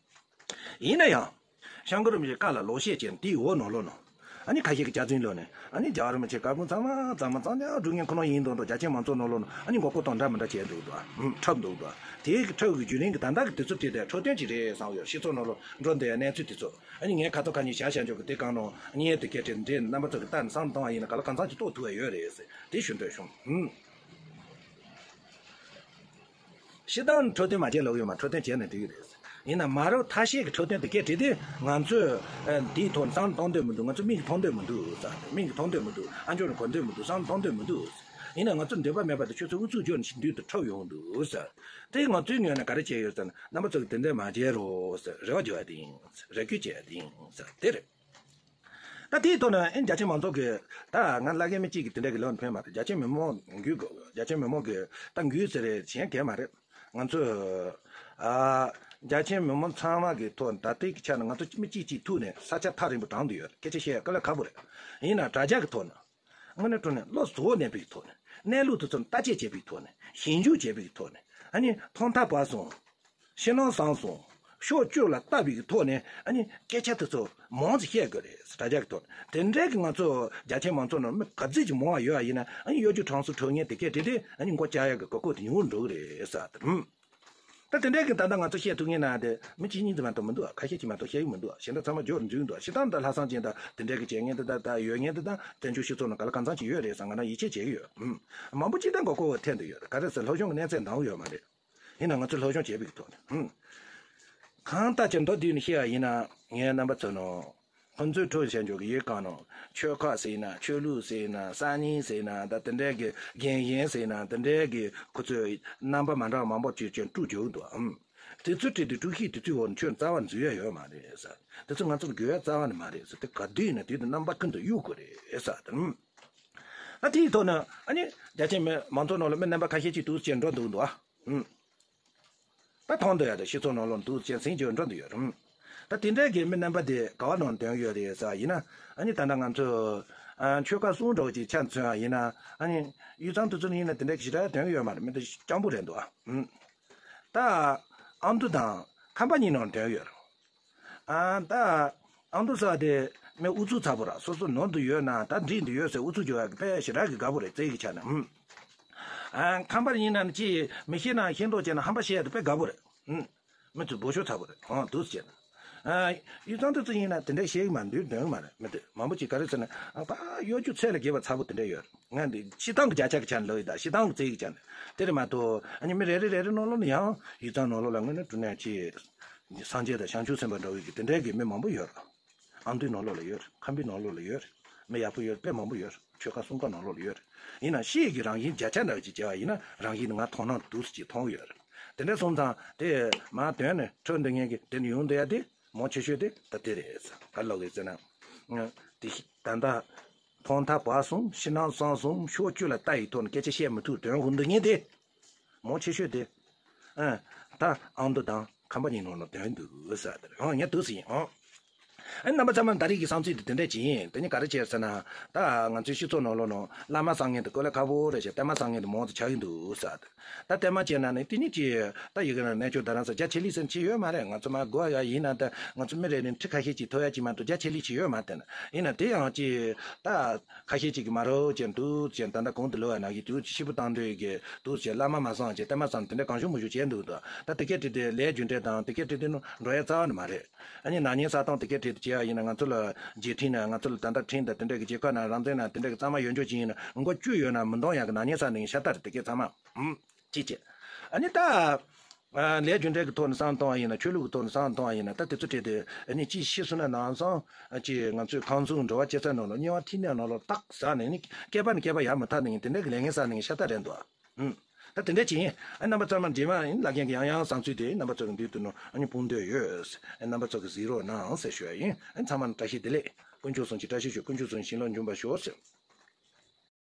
ཡིན་ན་ཡང་། སྐྱབས་མགོན་རིན་པོ་ཆེའི་བཀའ་ལ་ལོག་བཤད་བྱས་ནས་དེའི་འོག་ནང་ལོགས་ནས། ཨ་ནི་ཁ་ཤས་ཀྱིས་སྐྱག་རྫུན་ལབ་ནས། ཨ་ནི་རྒྱལ་བ་རིན་པོ་ཆེ་བཀའ་དགོངས་ཚང་མ་ཚང་མ་གཙང་རྐྱང་སྒྲུབ་མཁན་ཁོ་ན་ཡིན་མདོག་མདོག་རྒྱ་ཆེན་མང་ཚོགས་ནང་ལོགས་ནས་ཨ་ནི་མགོ་སྐོར་དང་འདྲ་མི་འདྲ་བྱས་འདུག་ད། ཧུམ། འཁྲབ་འདུག་ད། དེའི་གི་འཁྲབ་ཀྱི་བརྒྱུད་རིམ་གྱི་ད་ལྟ་གི་དུས་ཚོད་དེ་དེ་འཕྲོད་བསྟེན་ཅིག་རེད་བསམ་ཡོད། སྤྱི་ཚོགས་ནང་ལོགས་འགྲོ་བསྡད་གནས་ཚུལ་དེ་ཚོ། ཨ་ནི་ངས་ཁ་ཐོག་ཁ་ཉིན་བྱ་བྱ་འཇོག་གི་དེ་གང་ནང་ཨ་ནི་ངས་དེ་སྐད་བྲིས་འདྲེ་རྣམ་པ་ཚོ་གི་ལྟ་ནས་བསམ་བཏང་བ་ཡིན་ན། ག་ལ་གང་འཚམ་ཅིག་རྟོགས་ཐུབ་པ་ཡོད་རེད་ཟེར་དེ་ཞུ་འདོད་བྱུང་། ཧུམ། སྤྱིར་བཏང་འཕྲོད་བསྟེན་མ་བྱས་ལབ་ཡོད་མ། འཕྲོད་བསྟེན་བྱས་ནས་འགྲིག་གི་རེད། ཡིན་ན་མ་རབས་ཐ་ཤལ་གྱི་འཕྲོད་བསྟེན་དེ་སྐད་བྲིས་ཏེ་ང་ཚོས་ཨ་དེའི་ཐོག་ནས་བསམ་བློ་གཏོང་འདོད་མི་འདུག་ང་ཚོ་མིག་གིས་མཐོང་འདོད་མི་འདུག་ཟེར། མིག་གིས་མཐོང་འདོད་མི་འདུག་ཨ་མཆོག་ནས་གོ་འདོད་མི་འདུག་བསམ་བློ་གཏོང་འདོད་མི་འདུག་ཡིན་ན་ང་ཚོ་འདོད་པ་མེད་པ་དེ་ཁྱོད་ཚོ་ཨུ་ཚུགས་རྒྱོབ་ནས་མདུན་དུ་འཁྲབ་ཡོང་འདུག་ཟེར། དེ་ང་ཚོའི་ངོས་ནས་ག་རེ་བྱས་ཡོད་ཟེར་ན། རྣམ་པ་ཚོ་གིས་དེ་འདྲ་མ་བྱེད་རོགས་ཟེར་རེ་བ་བརྗོད་ཡ་དེ་ཡིན། རེ་སྐུལ་བྱེད་ཡ་དེ་ཡིན་ཟེར་དེ་རེད། ད་དེའི་ཐོག་ནས་ཨེ་རྒྱ་ཆེ་མང་ཚོགས་ཀྱི། ད་ང་བླ་རྒན་མི་གཅིག་གིས་དེ་འདྲ་གི་ལབ་ཕན་མ་རེད། རྒྱ་ཆེ་མི་མང་འགུལ་དགོས། རྒྱ་ཆེ་མི་མང་གི་ད་འགུལ་ཟེར་རེད་གཞན་གང་མ་རེད། ང་ཚོས་ཨ་རྒྱ་ཆེ་མི་མང་ཚང་མ་གི་ཐོག་ནས་ད་ལྟའི་གི་ཆ་ནས་ང་ཚོ་མི་གཅིག་གཅིག་ཐུག་ནས་ས་ཆ་ཐག་རིང་པོ་དྲངས་བསྡད་ཡོད་རེད། སྐད་ཆ་བཤད་ཡ་དཀའ་ལས་ཁག་པོ་རེད། ཡིན་ན་དྲ་རྒྱ་གི་ཐོག་ནས། དངོས་གནས་དྲང་གནས་བློ་གཟུ་བོ་ལྡན་པའི་ཐོག་ནས། གནས་ལུགས་དེ་ཚོར་བརྟག་དཔྱད་བྱེད་པའི་ཐོག་ནས། ཞིབ་འཇུག་བྱེད་པའི་ཐོག་ནས། ཨ་ནི་ཐོག་མཐའ་བར་གསུམ། ཕྱི་ནང་གསང་གསུམ། ཕྱོགས་བཅུ་ལ་ལྟ་བའི་གི་ཐོག་ནས་ཨ་ནི་སྐད་ཆ་དེ་ཚོ་མང་ཙམ་བཤད་དགོས་རེད། དྲ་རྒྱ་གི་ཐོག་ནས་དེ་འདྲའི་གི་ང་ཚོ་རྒྱ་ཆེན་མང་ཚོགས་ནང་མི་ག་ཚོད་ཅིག་མང་བ་ཡོད་ཨ་ཡིན་ན་ཨ་ནི་གཡོ་སྒྱུ་ཁྲམ་གསུམ་ཁྲོད་ངན་དེ་སྐད་བྲིས་ཏེ་ཨ་ནི་མགོ་བཀྱག་ཡག་གི་གོ་སྐབས་དེ་ཉུང་རུ་འགྲོ་གི་རེད་ཟེར་ད། ད་དེ་འདྲའི་གི་ད་ལྟ་ང་ཚོ་བཤད་ཐུབ་མཁན་ན་དེ་མི་གཅིག་གཉིས་ཙམ་མ་གཏོགས་མི་འདུག་ཁ་ཤས་ཅིག་མ་གཏོགས་བཤད་ཡོད་མི་འདུག་གཞན་དག་ཚང་མ་འཇོག་འཛུལ་འདུག་སྤྱིར་བཏང་ད་ལྷག་བསམ་ཅན་དང་དེ་འདྲའི་གི་བྱེད་མཁན་དེ་དང་ད་ཡོད་མཁན་དེ་དང་བཙན་བྱོལ་སྤྱི་ཚོགས་ནང་ག་ལ་གང་འཚམ་ཅིག་ཡོད་རེད་ཟེར་ང་རང་ཡིད་ཆེས་བྱེད་ཀྱི་ཡོད། ཨུམ། མང་པོ་ཅིག་ད་མགོ་སྐོར་བ་ཐེབས་འདུག་ཡོད་ག་རེ་ཟེར་སློབ་སྦྱོང་གི་གནས་ཚད་འདང་ཡོད་མ་རེད། ཡིན་ན་ང་ཚོས་སློབ་སྦྱོང་བྱས་པའི་ཐོག་ནས། ཨུམ། གང་ལྟར་ཀྱང་མདོར་བསྡུས་ནས་བཤད་པ་ཡིན་ན་ངས་རྣམ་པ་ཚོ་ནང་ཁོང་ཚོའི་ཁྲོད་བྱས་འཇོག་གི་ཡོད་གང་ནང་ཆོལ་ཁ་ཟེར་ན་ཆོས་ལུགས་ཟེར་ན་ས་གནས་ཟེར་ན་ད་དེ་འདྲའི་གི་རྒན་གཞོན་ཟེར་ན་དེ་འདྲའི་གི་ཁོ་ཚོས་རྣམ་པ་མ་འདྲ་བ་མང་པོ་ཅིག་ཀྱང་དཀྲུག་འཇོག་གི་འདུག་ཨམ། དེ་ཚོའི་གྲས་དེ་དཀྲུག་ཤིང་དེ་ཚོའི་འོག་ནས་ཁྱོད་རྩ་བ་འཛུལ་ཡ་ཡོད་མ་རེད་ཟེར། དེ་ཚོ་ང་ཚོར་དགོས་ཡ་རྩ་བ་ནས་མ་རེད་ཟེར། དེ་ག་དུས་ཡིན་ན་དུས་དེ་རྣམ་པ་ཀུན་ཏུ་གཡུག་དགོས་རེད་ཟེར་དང་། ཨ་དེའི་ཐོག་ནས་ཨ་ནི་རྒྱ་ཆེན་མི་མང་ཚོགས་ནང་ལ་མི་རྣམ་པ་ཁ་ཤས་ཅིག་འདུག་ཅེས་འགྲོ་འདུག་འདུག་ཨ། ཨུམ། ད་མཐོང་འདོད་ཡ་དང་སྤྱི་ཚོགས་ནང་ལོགས་འདུག་ཅེས་ཟིན་གྱི་འགྲོ་འདུག་ཡོད་རུང་། ད་དེ་འདྲའི་གི་མི་རྣམ་པ་དེ་ག་བ་ནང་འདོན་ཡོད་རེད་ཟེར་ཡིན་ན་ཨ་ནི་ད་ལྟ་ང་ཚོ་ཨ་ཆོལ་ཁ་གསུམ་འདྲ་བོ་ཅིག་ཆ་མཚོན་ཡ་ཡིན་ན་ཨ་ནི་ཡུལ་ཚང་དེ་ཚོ་ནི་ཡིན་ན་དེ་འདྲའི་གི་ཞེ་དྲག་འདོན་ཡོད་མ་རེད། མི་དེ་སྤྱང་པོ་རེད་འདུག་ཨ། ཨུམ། ད་ཨ་མདོ་དང་ཁམས་པ་གཉིས་ནང་འདོན་ཡོད་རུང་། ཨ་ད་ཨ་མདོ་ས་དེ་མི་ཨུ་ཚུགས་ཚ་པོ་ར་སོ་སོ་ནང་དུ་ཡོད་ན་ད་འགྲིག་འདི་ཡོད་ཟེར་ཨུ་ཚུགས་རྒྱག་ཡ་གི་དཔེ་ཞེ་དྲག་གི་དགའ་པོ་རེད་རྩེ་གི་ཆ་ནས། ཨུམ། ཨ་ཁམས་པ་ཡིན་ན་ནི་ཅི་མི་ཤེས་ན་ཤེས་མདོག་བྱས་ན་ཧམ་པ་བཤད་ཡ་དེ་དཔེ་དགའ་པོ་རེད། ཨུམ། མི་ཚོས་འབོད་ཤོག་ཚ་པོ་རེད་ཨང་འདུག་ཟེར་ན། ཨ་ཡུལ་ཚང་དེ་ཚོ་ཡིན་ན་དེ་འདྲ་བཤད་གི་མ་འདུག་འདོན་གི་མ་རེད། མི་དེ་མང་པོ་ཅིག་ག་རེ་ཟེར་ན་ཨ་ཕ་གཡོ་སྒྱུ་ཚད་ལས་བརྒལ་བ་ཚ་པོ་དེ་འདྲ་ཡོད་རེད། ང་འདི་སྤྱིར་བཏང་གི་བརྒྱ་ཆ་གི་ཆ་ནས་ལབ་ཡོད་ད་སྤྱིར་བཏང་གི་རྩེ་གི་ཆ་ནས་དེ་རེད་མ་གཏོགས་ཨ་ནི་མི་རེ་རེ་རེ་རེ་ནང་ལོགས་ནས་ཡང་ཡུལ་ཚང་ནང་ལོགས་ལ་དངོས་གནས་དྲང་གནས་ཅི་སངས་རྒྱས་དང་བྱང་ཆུབ་སེམས་དཔའ་འདྲ་བོ་གི་དེ་འདྲའི་གི་མི་མང་པོ་ཡོད་རེད། ཨ་མདོའི་ནང་ལོགས་ལ་ཡོད་རེད། ཁམས་པའི་ནང་ལོགས་ལ་ཡོད་རེད། མི་ཡག་པོ་ཡོད་རེད། དཔེ་མང་པོ་ཡོད་རེད། ཆོལ་ཁ་གསུམ་ཀ་ནང་ལོགས་ལ་ཡོད་རེད། ཡིན་ན་ཤེས་ཀྱི་རང་བཞིན་བརྒྱ་ཆ་འདྲ་བོ་ཅིག་བྱས་པ་ཡིན་ན་རང་བཞིན་ང་མཐོང་སྣང་འདུག་སེ་ཅིག་མཐོང་གི་ཡོད་རེད། དེ་འདྲ་སོང་ཙང་དེ་མར་དོན་ནས་འཕྲོད་འདི་ངེད་ཀྱི་དེ་ནས་ཡོང་འདི་ཡ་དེ་མང་ཆེ་ཤོས་དེ་ད་དེ་རེད་ཟེར་ག་ལོག་གི་ཟེར་ན། དེ་ད་ལྟ་ཕོ་མཐའ་བར་གསུམ་ཕྱི་ནང་གསང་གསུམ་ཕྱོགས་བཅུ་ལ་ལྟ་ཡི་ཐོག་ནས་སྐད་ཆ་བཤད་མི་ཐུབ་དོན་ཧུན་འདི་ངེད་དེ། མང་ཆེ་ཤོས་དེ། ཨ། ད་ཨ་མདོ་དང་ཁམས་པ་གཉིས་ནང་ལ་དོན་འདུག་ཟེར་དེ་རེད། ཨང་ངས་འདུག་ཟེར་ཡིན་ཨང་། ཨ་རྣམ་པ་ཚང་མ་ད་རེས་ཀྱི་བསམ་ཚུལ་དེ་དེ་འདྲ་ཅིག་ཡིན། དེ་ནི་ག་རེ་བྱས་ཟེར་ན། ད་ང་ཚོའི་སྤྱི་ཚོགས་ནང་ལོགས་ནང་བླ་མ་བསམ་མཁན་དེ་དཀའ་ལས་ཁག་པོ་རེད་ཤག་བསྟན་མ་བསམ་མཁན་དེ་མང་དུ་ཆགས་ཀྱི་འདུག་ཟེར་དེ། ད་བསྟན་མ་བྱས་ན་ནི་དེ་ནི་ཅི། ད་ཡི་གེ་ནང་གནས་མཆོག་རྡ་རམ་ས་རྒྱ་ཆེ་ལི་ཟེར་ཅི་ཡོད་མ་རེད། ང་ཚོ་མ་དགོས་ཡ་ཡིན་ན་ད་ང་ཚོ་མི་རེ་རེ་ཁྲི་ཁ་ཤས་ཅིག་ཐོབ་ཡ་ཅིག་མ་གཏོགས་རྒྱ་ཆེ་ལི་ཅི་ཡོད་མ་རེད། ཡིན་ན་དེ་ཡང་ཅི། ད། ཁ་ཤས་ཅིག་གིས་མ་རོ་ཅན་འདུག་ཅན་ད་ལྟ་གོང་དུ་ལོ་བ་ནག་གི་དུས་ཕྱི་པོ་བཏང་འདོད་ཀྱི་འདུག་ཅན་བླ་མ་མ་བསམ་ཅན་བསྟན་མ་བསམ་དེ་འདྲ་གང་བྱུང་མི་བྱུང་བྱས་འདུག་ད་ད་དེ་སྐད་བྲིས་ཏེ་ལས་རྒྱུ་འབྲས་དང་དེ་སྐད་བྲིས་ཏེ་ནོ་འགྲོ་ཡ་རྩ་བ་ནས་མ་རེད། ཨ་ནི་ན་ནིང་ས་སྟོང་དེ་སྐད་བྲིས་ཏེ་བྱས་ཡ་ཡིན་ན་ང་ཚོ་ལ་རྗེས་ཁྲིམས་ན་ང་ཚོ་ལ་ད་ལྟ་ཁྲིམས་དང་དེ་འདྲ་གི་རྒྱལ་ཁབ་ན་རང་བཙན་ན་དེ་འདྲ་གི་གཙང་མ་ཡོད་འཇོག་ཅིག་ཡིན་ན་མགོ་བཅུ་ཡོད་ན་མི་འདང་ཡ་གི་ན་ནིང་ས་ནིང་ཤ་སྟག་རེད། དེ་སྐད་ཚང་མ་ཧུམ་ཅི་བྱེད། ཨ་ནི་ད། ལས་རྒྱུ་འབྲས་ཀྱི་ཐོག་ནས་བསམ་བཏང་བ་ཡིན་ན་ཆོས་ལུགས་ཀྱི་ཐོག་ནས་བསམ་བཏང་བ་ཡིན་ན་ད་དེ་ཚོ་བྲིས་ཏེ་ཨ་ནི་ཅིའི་ཕྱིས་སུ་ན་ནང་སང་ཅིའི་ང་ཚོའི་ཁང་ཚུགས་འགྲོ་བ་སྐྱེ་ས་ནང་ལ་དམྱལ་བ་ཐིག་ནས་ནང་ལ་རྟགས་ཟ་ནས་ནི་སྐེད་པ་ནས་སྐེད་པ་ཡར་མི་ཐར་ནས་དེ་འདྲ་གི་ལས་ངན་བསགས་ནས་ཤ་སྟག་རེད་འདུག་ཨུམ། ད་དེ་འདྲ་ཅིག་ཡིན། ཨ་རྣམ་པ་ཚང་མ་རྗེས་མ་ཡིན་ལ་རྒན་གྱི་ཡང་ཡང་བསམ་ཚུལ་དེ་རྣམ་པ་ཚོ་གི་མདུན་དུ་ནོ་ཨ་ནི་སྤུངས་འདོད་ཡོད། ཨ་རྣམ་པ་ཚོ་གི་གཟིགས་རོགས་གནང་ཟེར་ཞུ་ཡ་ཡིན། ཨ་ཚང་མ་ལ་བཀྲ་ཤིས་བདེ་ལེགས། དཀོན་མཆོག་གསུམ་གྱི་བཀྲ་ཤིས་ཤོག་དཀོན་མཆོག་གསུམ་བྱིན་རླབས་འབྱུང་བར་ཤོག་ཟེར།